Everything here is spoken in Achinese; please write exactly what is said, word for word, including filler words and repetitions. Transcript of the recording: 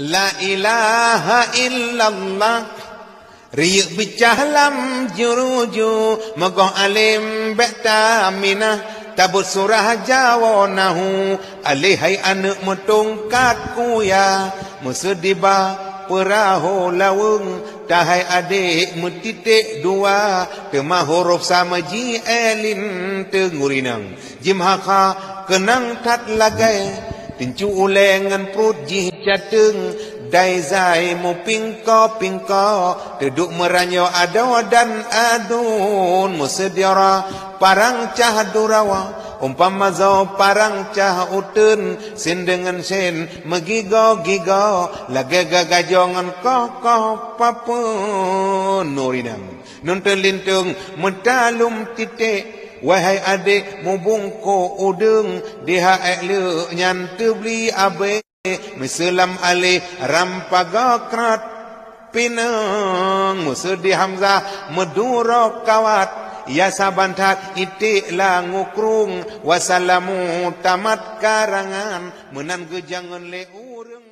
La ilaha illallah. Riyeuk bicah lam juruju, meugoh além bék taminah, tabeuet surah jawoe nahu, alé hai aneuëk meutungkat kuya, meuseudibah peurahô laweueng, tahai adék meutiték dua, teuma hurôf sama ji é linteung urinang. Jimeuhakha keunong that lagée, teuncu ulée ngon pruet jih cateueng, dai zai mupingko-pingko, teuduek meuranyoe adoe dan aduen, meuseudiara parang cah durawa, umpama zoe parang cah uteuen, sén deungon sén meugigoe-gigoe, lagée gagajoe ngon koh-koh papeuen urinang. Nunteuen linteung meutalom titék, wahai adék mubungkôh udeueng, di ha ék leuek nyan teubli abée, meuseulam alé rampaga krat pineung, meuseudeh hamzah meuduro kawat, ya saban that iték la ngukrung, wasalamu tamat karangan, meunan geujangon lé ureuëng.